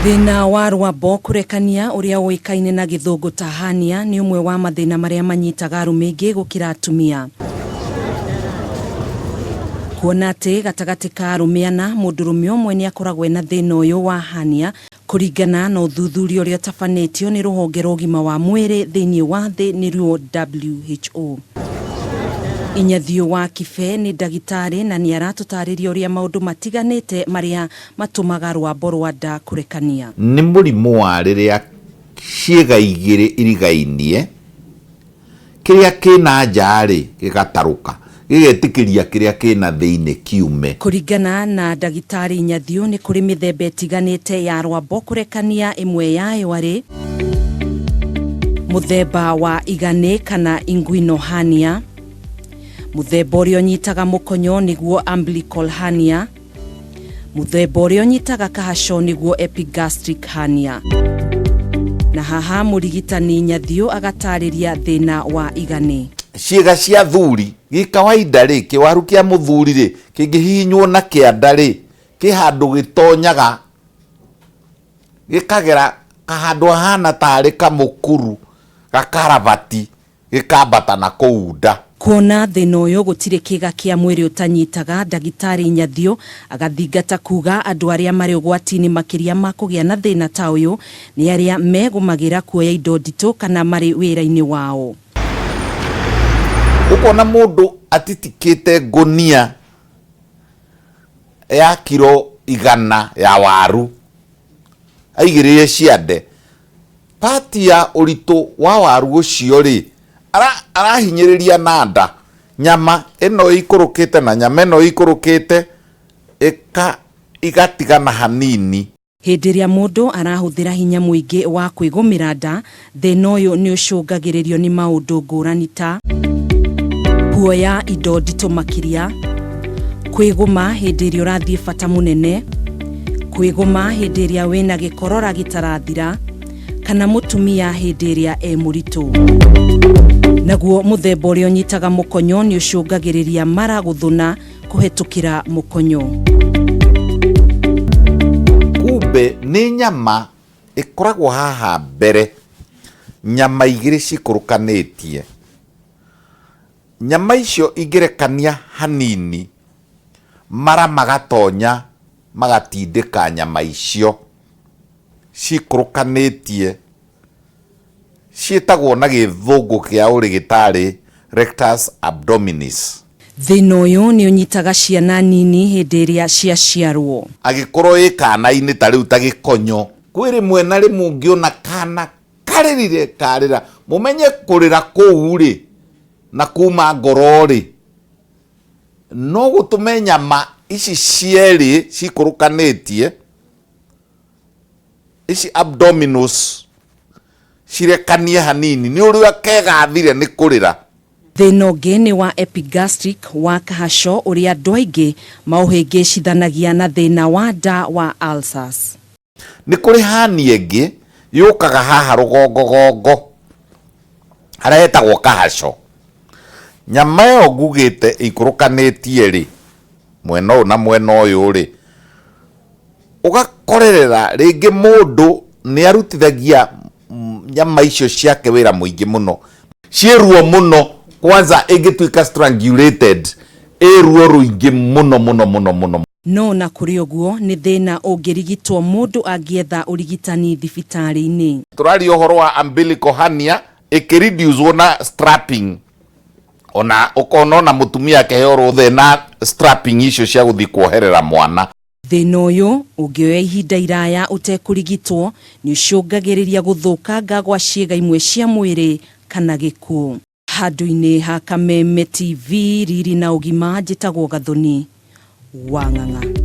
Thĩna wa rwambo kũrekania ũrĩa ũĩkaine na gĩthũngũ ta hernia nĩ ũmwe wa mathĩna marĩa manyitaga arũme aingĩ gũkĩra atumia. Kuona atĩ gatagatĩ ka arũme ana mũndũrũme ũmwe nĩ akoragwo ena thĩna ũyũ wa hernia kũringana na ũthuthuria ũrĩa ũtabanĩtio nĩ rũhonge rwa ũgima wa mwĩrĩ thĩinĩ wa thĩ nĩruo WHO. Inyathiũ wa Kibe nĩ ndagĩtarĩ na nĩ aratũtarĩria ũrĩa maũndũ matiganĩte marĩa matũmaga rwambo rwa nda kũrekania. Nĩ mũrimũ wa rĩrĩa ciĩga igĩrĩ irigainie, kĩrĩa kĩ na nja-rĩ gĩgatarũka, gĩgetĩkĩria kĩrĩa kĩ na thĩinĩ kiume. Kũringana na ndagĩtarĩ Nyathiũ, nĩ kũrĩ mĩthemba ĩtiganĩte ya rwambo kũrekania, ĩmwe yayo arĩ mũthemba wa iganĩ kana inguinal hernia, mũthemba ũrĩa ũnyitaga mũkonyo nĩguo umbilical hernia, Mũthemba ũrĩa ũnyitaga kahaco nĩguo epigastric hernia. Na haha mũrigitani Nyathiũ agatarĩria thĩna wa iganĩ. Ciĩga cia athuri, gĩkawaida-rĩ, kĩwaru kĩa mũthuri-rĩ, kĩngĩhihinywo na kĩanda-rĩ, kĩ handũ gĩtonyaga gĩkagera kahandũ hahana tarĩ kamũkuru gakaravati gĩkambata na kũu nda. Kuona thĩna ũyũ gũtirĩ kĩga kĩa mwĩrĩ ũtanyitaga, ndagĩtarĩ Nyathiũ agathingata kuga andũ arĩa marĩ ũgwati-inĩ makĩria ma kũgĩa na thĩna ta ũyũ nĩ arĩa megũmagĩra kuoya indo nditũ kana marĩ wĩra-inĩ wao. Ũkona mũndũ atitikĩte ngũnia ya kiro igana ya waru aigĩrĩire ciande. Part ya ũritũ wa waru ũcio-rĩ, arahinyĩrĩria na nda, nyama ĩno ĩikũrũkĩte na nyama ĩno ĩikũrũkĩte igatigana hanini. Hĩndĩ ĩrĩa mũndũ arahũthĩra hinya mũingĩ wa kwĩgũmĩra nda, thĩna ũyũ nĩ ũcũngagĩrĩrio nĩ maũndũ ngũrani ta, kuoya indo nditũ makĩria, kwĩgũma hĩndĩ ĩrĩa ũrathiĩ bata mũnene, kwĩgũma hĩndĩ ĩrĩa wĩna gĩkorora gĩtarathira, kana mũtumia hĩndĩ ĩrĩa e mũritũ. Naguo mũthemba ũrĩa ũnyitaga mũkonyo nĩ ũcũngagĩrĩria mara gũthũna kũhetũkĩra mũkonyo. Kumbe nĩ nyama ĩkoragwo haha mbere, nyama igĩrĩ cikũrũkanĩtie. Nyama icio ingĩrekania hanini, mara magatonya magatindĩka nyama icio cikũrũkanĩtie, ciĩtagwo na gĩthũngũ kĩa ũrĩgĩtarĩ rectus abdominis. Thĩna ũyũ nĩ ũnyitaga ciana nini hĩndĩ ĩrĩa ciaciarwo. Angĩkorwo ĩ kana-inĩ ta rĩu ta gĩkonyo. Kwĩ rĩmwe na rĩmwe ũngĩona kana karĩrire karĩra, mũmenye kũrĩra kũu-rĩ na kuma ngoro-rĩ, no gũtũme nyama ici cierĩ cikũrũkanĩtie, ici abdominals cirekanie hanini nĩ ũrĩa kegathire nĩ kũrĩra. Thĩna ũngĩ nĩ wa epigastric wa kahaco ũrĩa andũ aingĩ maũhĩngĩcithanagia na thĩna wa nda wa ulcers. Nĩ kũrĩ hernia ĩngĩ yũkaga haha rũgongogongo harĩa hetagwo kahaco. Nyama ĩyo ngugĩte ĩikũrũkanĩtie rĩ, mwena ũyũ na mwena ũyũ rĩ, ũgakorerera rĩngĩ mũndũ nĩ arutithagia nyama icio ciake wĩra mũingĩ mũno. Ciĩ ruo mũno kwanza ĩngĩtuĩka strangulated ĩ ruo rũingĩ mũno mũno mũno mũno. No ona kũrĩ ũguo, nĩ thĩna ũngĩrigitwo mũndũ angĩetha ũrigitani thibitarĩ-inĩ. Tũraria ũhoro wa umbilical hernia ĩkĩ reduce wo na strapping ona ũkona ona mũtumia akĩheo rũtha ena strapping icio cia gũthiĩ kuoherera mwana. Thĩna ũyũ ũngĩoya ihinda iraya ũtekũrigitwo nĩ ũcũngagĩrĩria gũthũkanga gwa ciĩga imwe cia mwĩrĩ kana gĩkuũ. Handũ-inĩ ha Kameme TV, Riri na Ũgima, njĩtagwo Gathoni wa Ng'ang'a.